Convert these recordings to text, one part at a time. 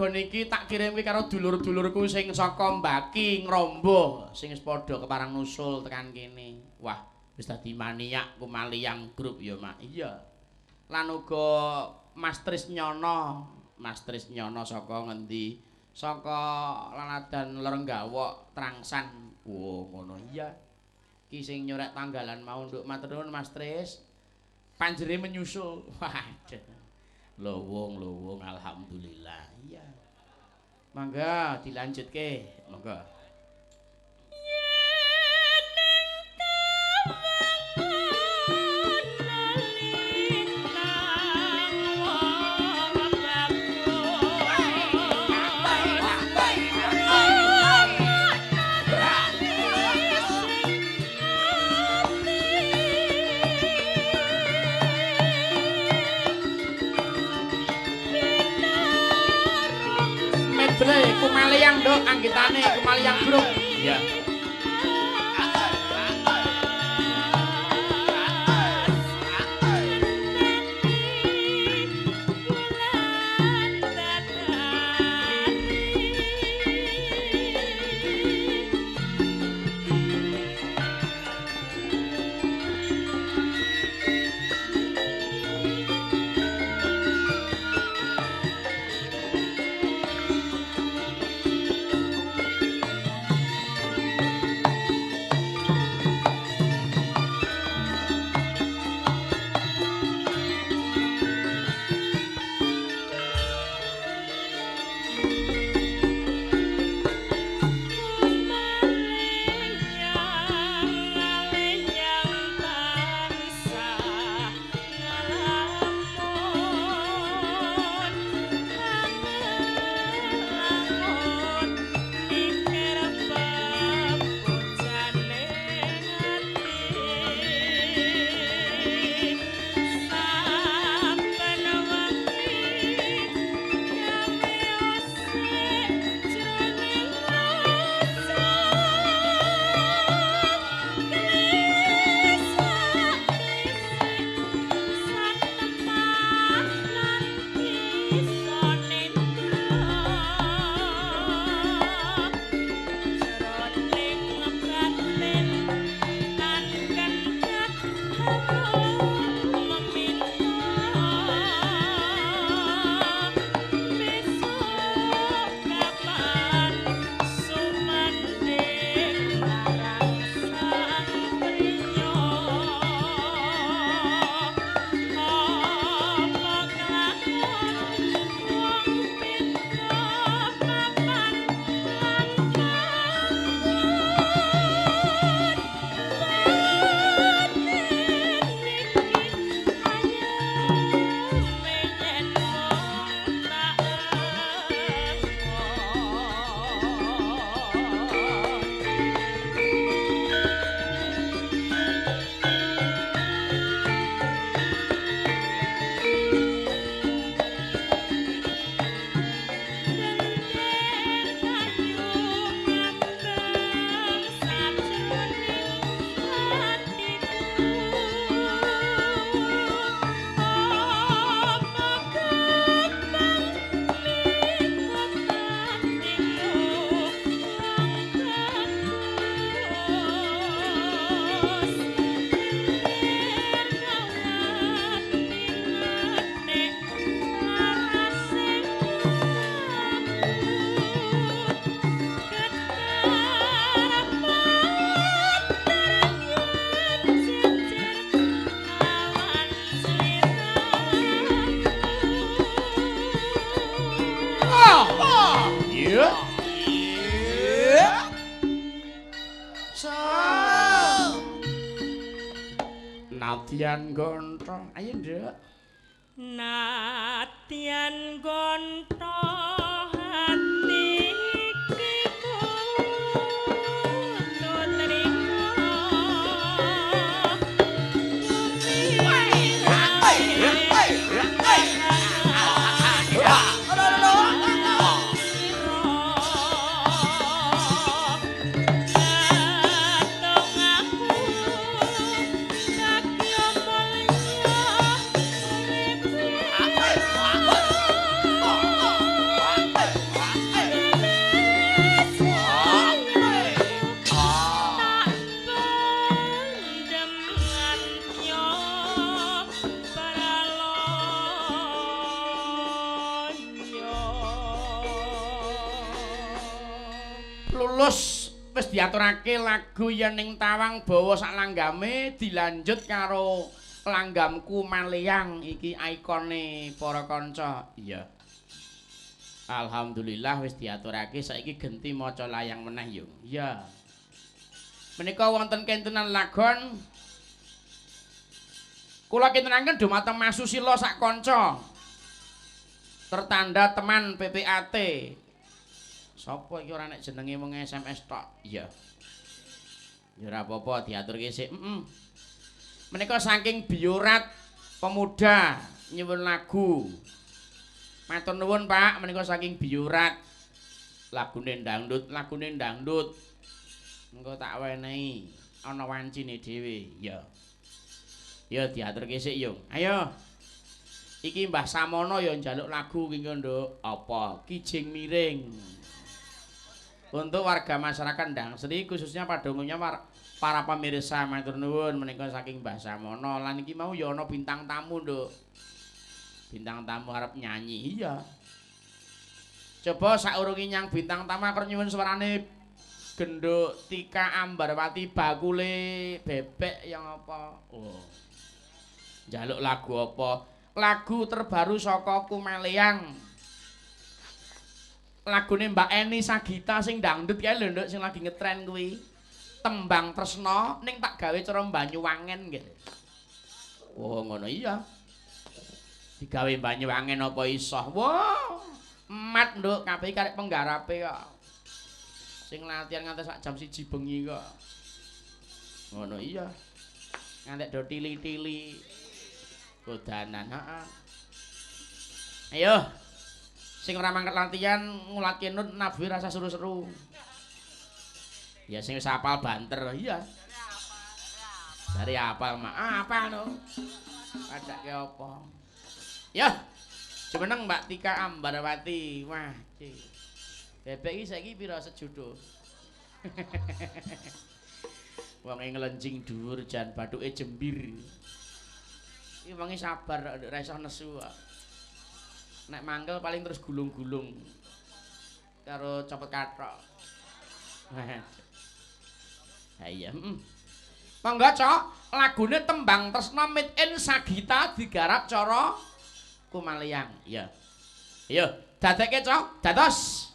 Tembon iki tak kirimke karo dulur-dulurku sing saka Mbaki Ngrombo sing wis padha keparang nusul tekan kene. Wah, wis dadi maniak Kumaliyang Grup ya, Mak. Iya. Lan uga Mas Trisnyono, Mas Trisnyono saka ngendi? Saka Laladan Lerenggawok Trangsan. Oh, ngono iya. Ki sing nyorek tanggalan mau nduk, matur nuwun Mas Tris. Panjere menyusul. Waduh. Lowong-lowong alhamdulillah. Iya. Mangga dilanjutke, monggo. Kumaliyang nduk anggitane Kumaliyang Grup. Iya. Nadyan Gontho, ayo nduk. Nadyan Gontho hati iki kudu trimo. Wah. Terus wis diaturake lagu Yen Ning Tawang bawa sak langgame dilanjut karo langgamku Maleyang iki ikone para kanca. Iya. Alhamdulillah wis diaturake saiki genti maca layang meneh yo. Iya. Menika wonten kentenan lagon kula kintenaken dumateng Mas Susilo sak kanca. Tertanda teman PPAT. Sapa iki ora nek jenenge mung SMS tok. Iya. Ya ora apa-apa diaturke sik. Heeh. Menika saking Biorat Pemuda nyuwun lagu. Matur nuwun Pak, menika saking Biorat. Lagune dangdut, lagune dangdut. Engko tak wenehi ana wancine dhewe. Iya. Ya diaturke sik yo. Ayo. Iki Mbah Samono ya njaluk lagu ki Nduk. Apa? Kijing Miring. Untuk warga masyarakat Ndangsri khususnya pada umumnya para pemirsa matur nuwun menika saking Mbah Samono. Lan iki mau ya ana bintang tamu, Nduk. Bintang tamu arep nyanyi. Iya. Coba saurunge nyang bintang tamu aku nyuwun suarane Genduk Tika Ambarwati bakule bebek yang apa? Oh. Njaluk lagu apa? Lagu terbaru saka Kumaleyang. Lagune Mbak Eni Sagita sing dangdut kae lho Nduk sing lagi ngetren kuwi. Tembang Tresna ning tak gawe cara Banyuwangen nggih. Oh ngono iya. Digawe Banyuwangen apa iso? Wah, mat Nduk kabeh karek penggarape kok. Sing latihan nganti sak jam 1 bengi kok. Ngono iya. Ngantek do tili-tili. Kodanan, heeh. Ayo. Sing ora mangkat latihan ngulatke nut nabuhe rasa seru-seru. Ya sing wis hafal banter, iya. Jare hafal mak. Ah, hafal no. Padake apa? Ya. Jumeneng Mbak Tika Ambarwati. Wah, iki. Bebek iki saiki pira sejuta? Wonge nglencing dhuwur jan bathuke jembir. Iki wonge sabar kok ora iso nesu kok. Nek mangkel paling terus gulung-gulung karo copot kathok. Ha iya, heeh. Monggo, Cok. Lagune Tembang Tresna Made in Sagita digarap cara Kumaleyang. Iya. Ayo, dadekke, Cok. Dados.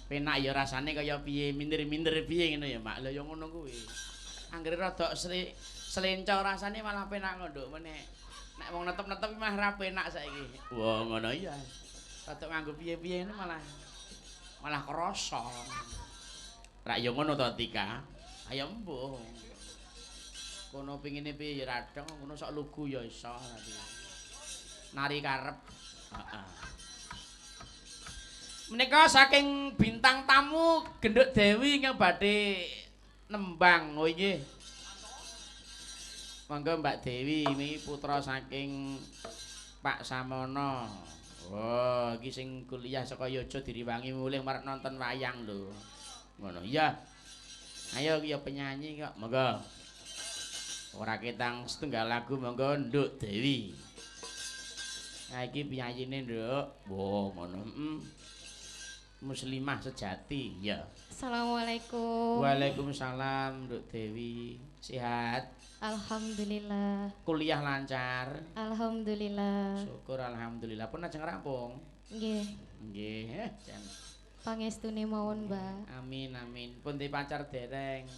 Penak ya rasane kaya piye, minder-minder piye ngono ya, Mak. Lha ya ngono kuwi. Anggere rada selenco rasane malah penak kok, Nduk. Meneh nek wong netep-netep malah ra penak saiki. Wah, ngono iya. Rada nganggo piye-piye ngene malah malah krasa. Rak ya ngono to, Tika? Ayo mbuh. Kono pingine piye ya radeng, kono sok lugu ya iso tapi. Nari karep. Heeh. Menika saking bintang tamu Genduk Dewi ingkang badhe nembang. Oh inggih. Monggo Mbak Dewi ini putra saking Pak Samono. Oh, iki sing kuliah saka Yojo diriwangi mulih marep nonton wayang lho. Ngono. Iya. Ayo iki ya penyanyi kok. Monggo. Ora ketang setunggal lagu monggo Nduk Dewi. Nah iki piyayine, Nduk. Wah, ngono. Muslimah sejati, ya. Assalamualaikum. Waalaikumsalam, Nduk Dewi. Sehat? Alhamdulillah. Kuliah lancar? Alhamdulillah. Syukur alhamdulillah. Pun ajeng rampung? Nggih. Nggih, jan. Pangestune mawon, Mbak. Amin, amin. Pun di pacar dereng.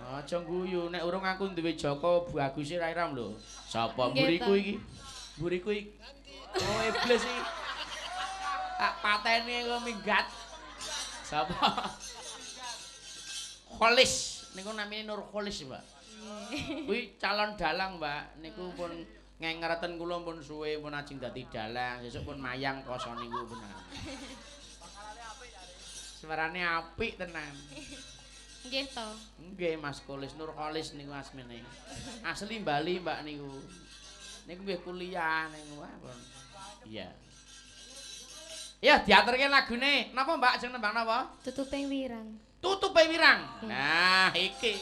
Aja guyu, nek urung aku duwe Joko baguse ra iram lho. Sapa mburiku iki? Mburiku iki. Oh, iblis iki. Tak pateni kok minggat. Sapa? Kholis. Niku namine Nur Kholis, Mbak. Kuwi calon dalang, Mbak. Niku pun ngengereten kula pun suwe pun ajeng dadi dalang. Sesuk pun mayang poso niku pun. Suarane apik tenan. Nggih to. Nggih, Mas Kholis, Nur Kholis niku asmene. Asli Bali, Mbak niku. Niku nggih kuliah niku. Iya. Ya, diaturke lagune. Napa, Mbak? Ajeng nembang napa? Tutupe wirang. Tutupe wirang. Nah, iki.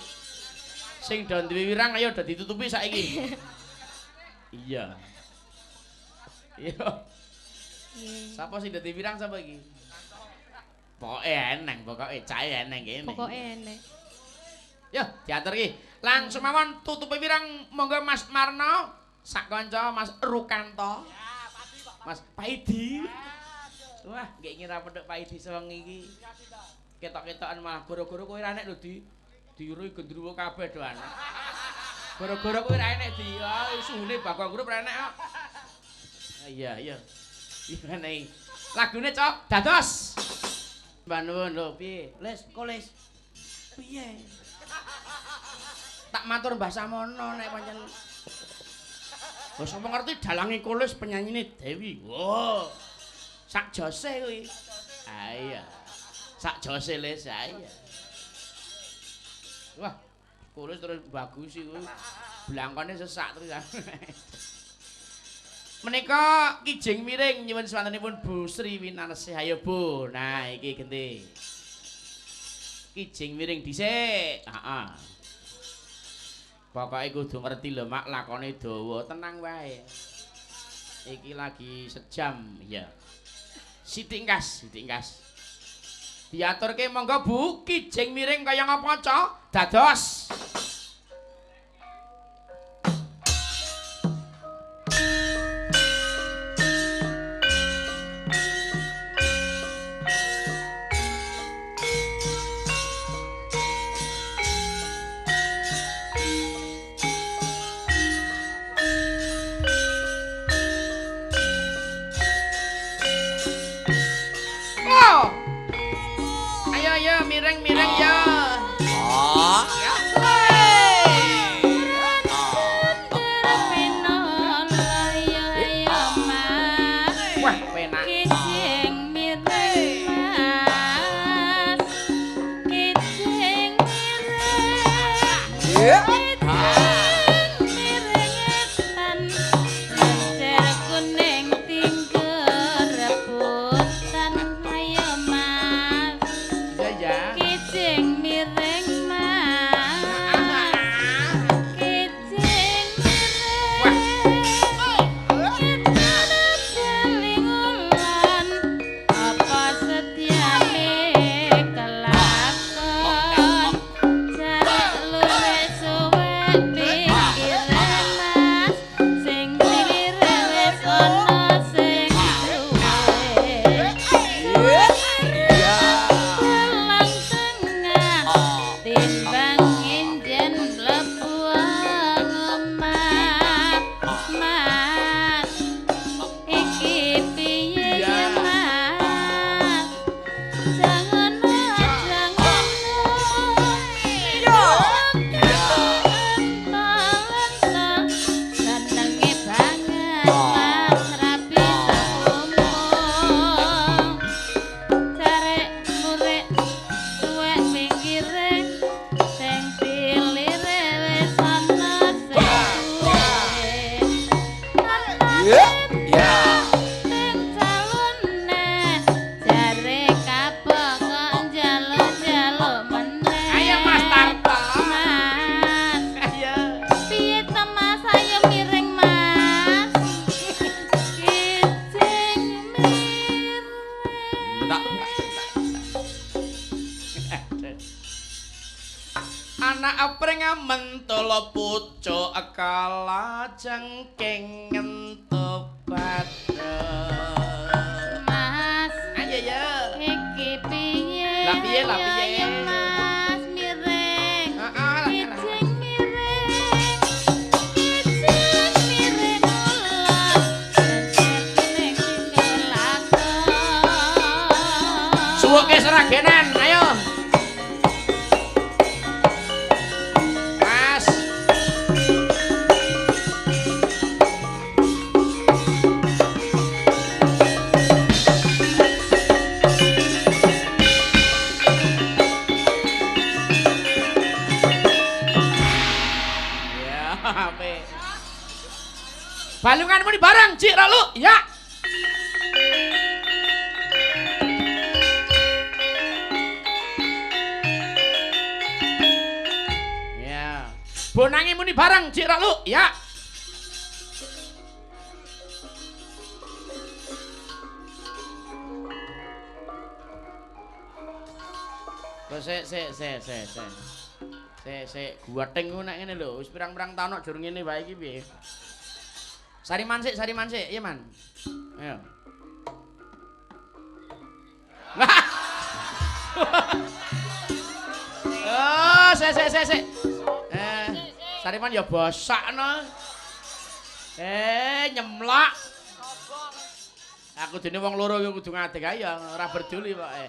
Sing do duwe wirang ayo do ditutupi saiki. Iya. Iya. Sapa sing dadi wirang sapa iki? Pokoke eneng, pokoke cahe eneng kene. Pokoke eneng. Yo, diatur iki. Langsung mawon tutupe wirang monggo Mas Marno, sak kanca Mas Rukanto. Mas Paidi. Wah, nggih ngira pedhok Paidi sewengi iki. Ketok-ketokan malah gara-gara kowe ra enek lho di diurui gendruwo kabeh do anak. Gara-gara kowe ra enek di suhune Bagong Grup ra enek kok. Iya, iya. Iya nek. Lagune cok dados. Mbah nuwun lho piye? Les, koles. Piye? Tak matur Mbah Samono nek pancen. Wis sapa ngerti dalange koles penyanyine Dewi. Wah. Sak jose kuwi. Ah iya. Sak jose les ah iya. Wah, koles terus bagus iki kuwi. Blangkone sesak terus. Menika kijing miring nyuwun swantenipun Bu Sri Winarsih. Ayo Bu. Nah, iki genti. Kijing miring dhisik. Heeh. Pokoke kudu ngerti lho Mak, lakone dawa, tenang wae. Iki lagi sejam, ya. Sithik engkas, sithik engkas. Diaturke monggo Bu, kijing miring kaya ngapa, Cok? Dados. Miring-miring ya. Oh. Ya. Wah, penak. Kijing miring Mas. Kijing miring. Kijing miring etan. Lencer kuning tinggal rebutan. Ayo Mas. Iya ya. Kijing Anak pring mentul pucuk kala jengking ngentup bathuk. Mas, ayo ya. Iki piye? Lah piye, lah piye? Mas miring. Heeh. Ijing miring. Ijing miring ulah. Ning lakon. Suwuke seragenan, ayo. Mas. Ya, ape. Balunganmu di barang, Cik Ralu. Ya. Ya. Bonange muni bareng, Cik Ralu. Ya. Kok sik sik sik sik sik. Sik sik guatheng ku nek ngene lho, wis pirang-pirang taun kok jur ngene wae iki piye? Sariman sik, sariman sik, iya Man. Ayo. Oh, sik sik sik sik. Sariman ya bosak no. Nyemlak. Aku dene wong loro iki kudu ngadeg ae ya ora berduli pokoke.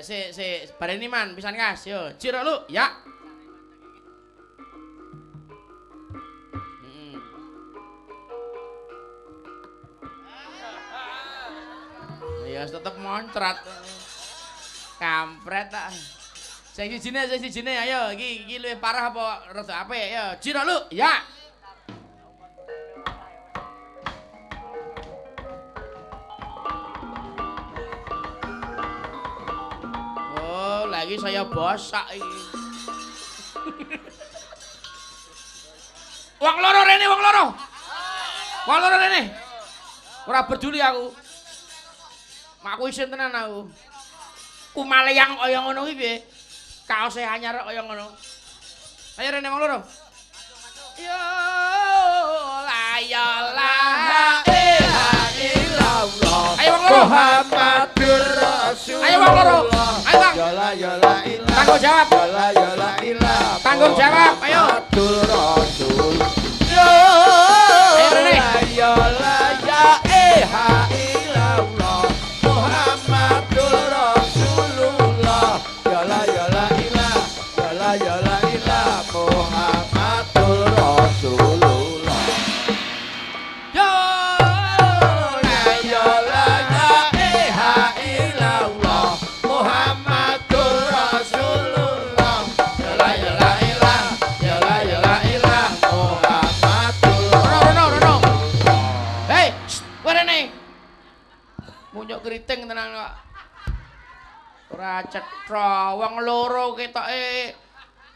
Sik sik bareni Man, pisan kas yo. Ciro lu, ya. Ya tetep moncrat. Kampret tak. Sing sijine ayo iki iki luwih parah apa rada apik ya. Ciro lu, ya. Oh, lagi saya bosak iki. Wong loro rene, wong loro. Wong loro rene. Ora peduli aku. Aku isin tenan aku. Kumaleyang kaya ngono kuwi piye? Kaose anyar kaya ngono. Ayo rene wong loro. Yo la ya la ilaha illallah. Ayo wong loro. Muhammadur Rasulullah. Ayo wong loro. Ayo Bang. Ya la ya la ilah. Tanggung jawab. Ya la ya la ilah. Tanggung jawab, ayo. Muhammadur Rasul. Yo. Ayo rene. Ya la ya ilaha illallah. Muhammadur Rasulullah. Ya la ya la ilah. Ya la ya la ilah. Muhammadur Rasulullah. Yo La ya la ya ilaha illallah. Muhammadur Rasulullah. Ya la ya la ilah. Ya la ya la ilah. Muhammadur Rono rono rono. Hei, kowe rene. Munyuk keriting tenan kok. Ora cetha, wong loro ketoke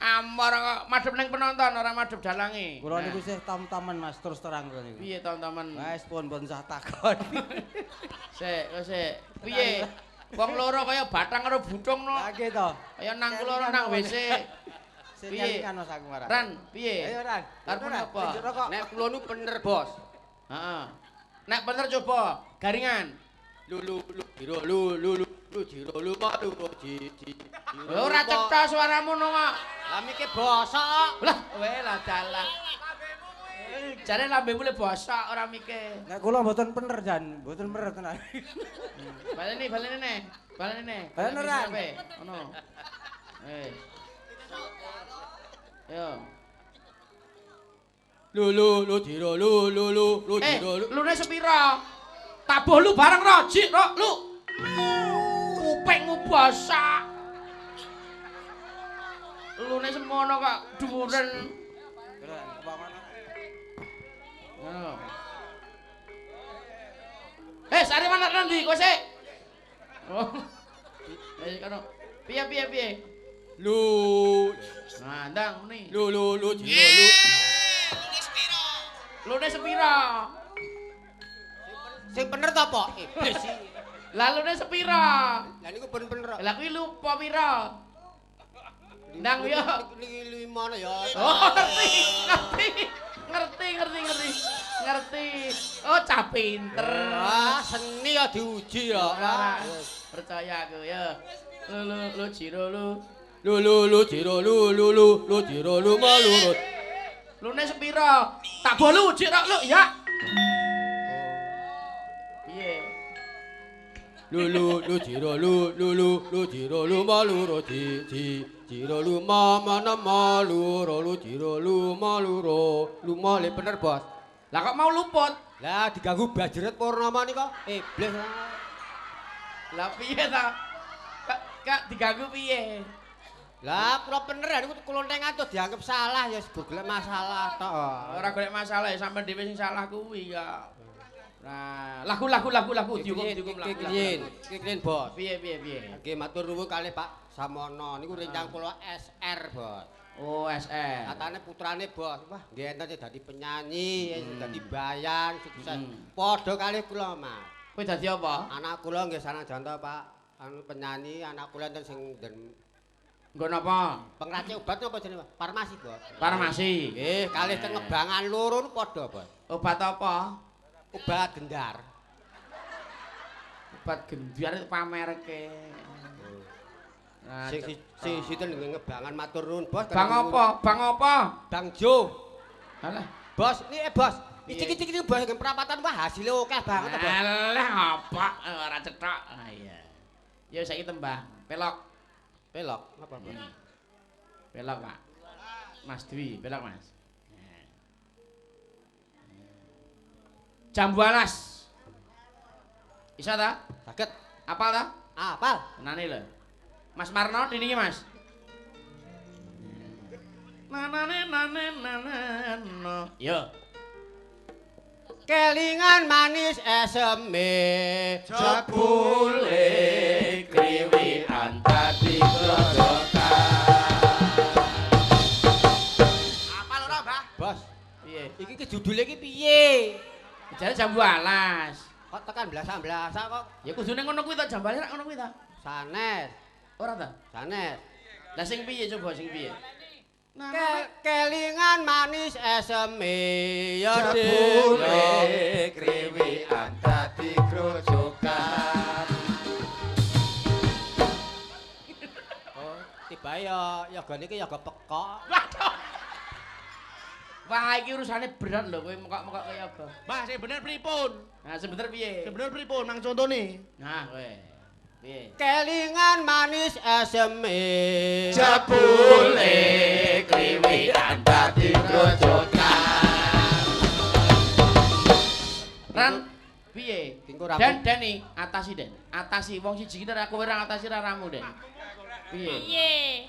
amor kok madhep ning penonton ora madhep dalange. Kula niku isih tam-taman Mas, terus terang kula niku. Piye tam-taman? Wis pun pun sah takon. Sik, sik. Piye? Wong loro kaya batang karo butung no. Lah nggih to. Kaya nang kula nang WC. Piye? Kan Mas aku marah. Ran, piye? Ayo Ran. Karepmu apa? Nek kula nu bener, Bos. Heeh. Nek bener coba garingan. Lu lu lu jiro lu lu lu lu jiro lu kok lu ji ji. Ora cetha suaramu no kok. Lah mike bosok. Lah, kowe lah dalah. Jare lambemu le bosok ora mike. Nek kula mboten bener jan, mboten bener tenan. Baleni, baleni neh. Baleni neh. Baleni ora. Ngono. Eh. Yo. Lu lu lu jiro lu lu lu lu jiro lu. Lune sepira? Tabuh lu bareng ro, jik ro, lu. Kupingmu bosok. Lune semono kok dhuwuren. Ngono. Eh, sare mana nang ndi kowe sik? Oh. Wis kono. Piye piye piye? Lu. Nah, ndang muni. Lu lu lu jiro lu. Lune sepira? Sing bener to apa? Iblis. Lalune sepira? Lah niku ben-bener. Lah kuwi lupa pira? Ndang yo. Niki lima ya. Oh, ngerti, ngerti. Ngerti, ngerti, ngerti. Ngerti. Oh, cah pinter. Wah, seni ya diuji ya. Ora percaya aku ya. Lu lu lu jiro lu. Lu lu lu jiro lu lu lu lu jiro lu ma lu. Lune sepira? Tak bolu jiro lu ya. Piye? Lu lu lu jiro lu lu lu lu jiro lu ma lu ro ji ji jiro lu ma ma na ma lu ro lu jiro lu ma lu ro lu ma le bener bos. Lah kok mau luput? Lah diganggu bajret Purnama nika iblis. Lah piye ta? Kak diganggu piye? Lah kula bener niku klontengan tuh dianggap salah ya golek masalah tok. Ora golek masalah ya sampean dhewe sing salah kuwi ya. Nah, lagu lagu lagu lagu dihukum dihukum lagu. Kikin bos. Piye piye piye. Nggih matur nuwun kalih Pak Samono niku rencang kula SR bos. Oh SR. Katane putrane bos. Wah nggih enten dadi penyanyi, dadi bayan, sukses. Padha kalih kula Mas. Kowe dadi apa? Anak kula nggih sanajan to Pak, anu penyanyi, anak kula enten sing nggo napa? Pengracik obat napa jenenge Pak? Farmasi bos. Farmasi. Nggih, kalih teng ngebangan loro padha bos. Obat apa? Obat gendar. Obat gendar pamerke. Nah, sing sing sinten ngebangan matur nuwun bos. Bang apa? Bang apa? Bang Jo. Alah, bos, ini bos. Iki iki bos perapatan wah hasilnya akeh banget bos. Alah apa ora cethok. Ah iya. Ya saiki tembang. Pelok. Pelok apa, Bos? Pelok, Pak. Mas Dwi, pelok, Mas. Jambu alas. Isa ta? Saged. Apal ta? Apal. Tenane lho. Mas Marno dini iki, Mas. Nanane nane nane. Yo. Kelingan manis eseme jebule kriwikan dadi grojokan. Apal ora, Mbah? Bos. Piye? Iki ki judule iki piye? Jare jambu alas. Kok tekan blasang-blasang kok? Ya kudune ngono kuwi ta, jambu alas rak ngono kuwi ta? Sanes. Ora ta? Sanes. Lah sing piye coba sing piye? Kelingan manis eseme ya jebule kriwikan dadi grojokan. Oh, tiba ya yogane iki yoga pekok. Waduh. Wah, iki urusane berat lho kowe mekok-mekok kaya apa. Mbah, sing bener pripun? Nah, sing bener piye? Sing bener pripun mang contone? Nah, kowe. Piye? Kelingan manis eseme jebule kriwikan dadi grojokan. Ran piye? Den Deni, atasi Den. Atasi wong siji ki ora kowe ora ngatasi ra ramu Den. Piye? Piye?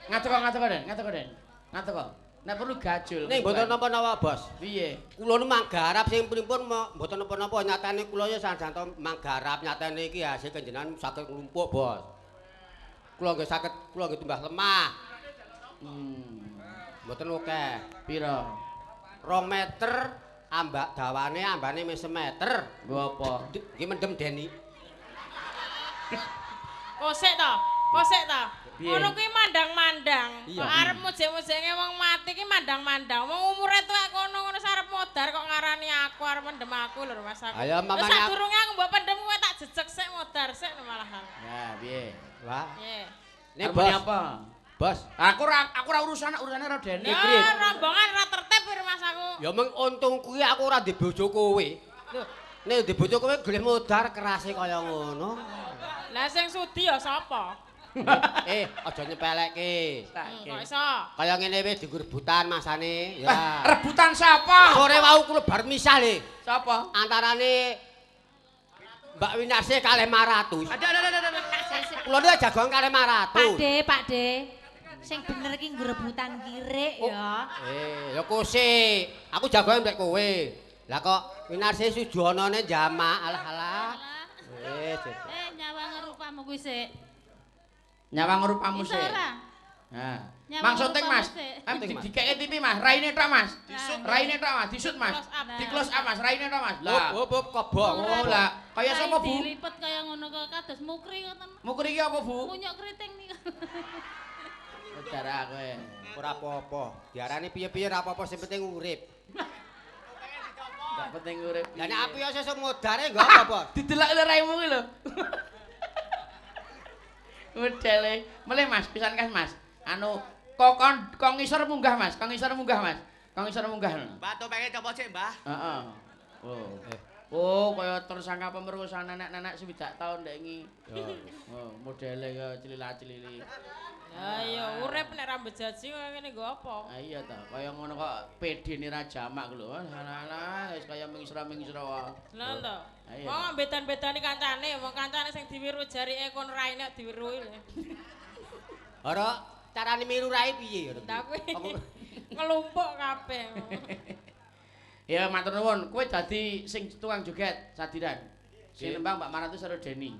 Ngateko Den, ngateko Den. Ngateko. Nek perlu gajul. Ning mboten napa-napa, Bos. Piye? Kula nu manggarap sing pripun mboten napa-napa nyatane kula ya sanajan manggarap nyatane iki hasil kenjenengan saged nglumpuk, Bos. Kula nggih saged, kula nggih tumbas lemah. Mboten akeh. Pira? 2 meter ambak dawane ambane wis semeter. Nggo apa? Nggih mendem Deni. Kosek to? Kosek to? Ngono kuwi mandang-mandang. Iya. Kok arep mujek-mujeke wong mati ki mandang-mandang. Wong umure tuwek kono ngono arep modar kok ngarani aku arep mendem aku lho Mas aku. Ayo Wis mamane. sadurunge aku mbok pendem kowe tak jejeg sik modar sik malahan. Ya, piye? Wah. Piye? Nek bos. Apa? Bos. Aku ora urusan urusane karo Deni. Ya rombongan ora tertib Mas aku. Ya meng untung kuwi aku ora ndek bojo kowe. Lho, nek ndek bojo kowe golek modar kerase kaya ngono. Lah sing sudi ya sapa? Aja nyepelekke. Kok iso? Kaya ngene wis dienggo rebutan masane. Ya. Rebutan sapa? Sore wau kula bar misah le. Sapa? Antarane Mbak Winarsih kalih 500. Ada. Kula niku jagongan kalih 500. Pak De, Pak De. Sing bener iki ngrebutan kirik ya. Ya kosik. Aku jagongan mbek kowe. Lah kok Winarsih sujonone jamak alah-alah. Wis. Nyawang rupamu kuwi sik. Nyawang rupamu Iso sik. ora? Nah, Nyawang mang syuting rupamu Mas. sik. Em dikeke TV Mas, raine tok Mas. Disut. Raine tok Mas, disut Mas. Close up. Di close up Mas, raine tok Mas. Lah. Hop hop kobong. Oh lah, kaya sapa Bu? Dilipet kaya ngono kok kados mukri ngoten. Mukri iki apa Bu? Munyuk kriting niku. Saudara kowe. Ora apa-apa. Diarani piye-piye ora apa-apa sing penting urip. Gak penting urip. Lah nek aku ya sesuk modare nggo apa, Bos? Didelok lho raimu kuwi lho. Modele. Melih Mas, pisan kas Mas. Anu kok kon ngisor munggah Mas, kon ngisor munggah Mas. Kon ngisor munggah. Mbah topenge coba sik, Mbah. Heeh. Oh. Oh, kaya tersangka pemerkosaan nenek-nenek 60 tahun ndek iki. Oh, modele kaya celila-celili. Lah ya urip nek rambut jaji kaya ngene nggo apa? Ah iya ta, kaya ngono kok PD-ne ra jamak lho. Alah, wis kaya mingsra-mingsra wae. Lah to. Ayo. Wong bedan-bedani kancane, wong kancane sing diwiru jarike kon raine diwiruhi lho. Ora carane miru rai piye ya? Lah kuwi ngelumpuk kabeh. Ya matur nuwun, kowe dadi sing tukang joget Sadiran. Sing nembang Mbak Maratus karo Deni.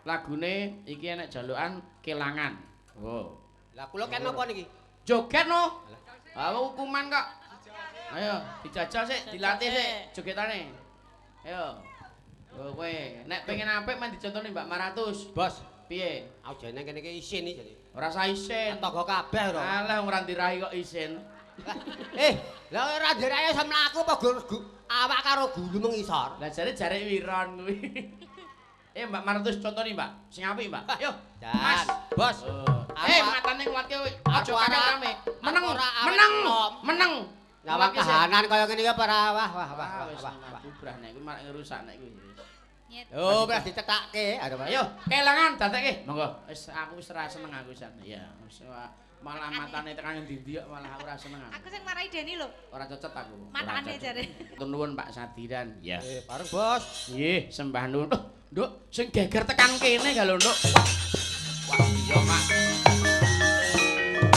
Lagune iki enek jalukan kelangan. Oh. Lah kula ken napa niki? Joget no. Ah hukuman kok. Ayo dijajal sik, dilatih sik jogetane. Ayo. Oh kowe nek pengen apik men dicontoni Mbak Maratus. Bos, Piye? aku jane kene iki isin iki jane. Ora usah isin. Tangga kabeh ora. Alah wong ora ndirahi kok isin. Eh, lah ora ndirahi iso mlaku apa awak karo gulu mengisor. Lah jare jare Wiron kuwi. Eh Mbak Maratus contoni Mbak, sing apik Mbak. Yo, Mas, Bos. Eh matane nglatke kowe. Aja kakek rame. Meneng, meneng, meneng. Nyawang kahanan kaya ngene iki apa ora? Wah, wah, wah, Wis wah, wah. bubrah nek kuwi malah ngerusak nek kuwi. Oh, wis dicethake. Ayo, kelangan dadekke. Monggo. Wis aku wis ora seneng aku jan. Ya, wis malah matane tekan ngendi-endi kok malah aku ora seneng aku. Aku sing marahi Deni lho. Ora cocok aku. Matane jare. Matur nuwun Pak Sadiran. Ya. Eh, bareng Bos. Nggih, sembah nuwun. Nduk, sing geger tekan kene ga lho, Nduk. Wah,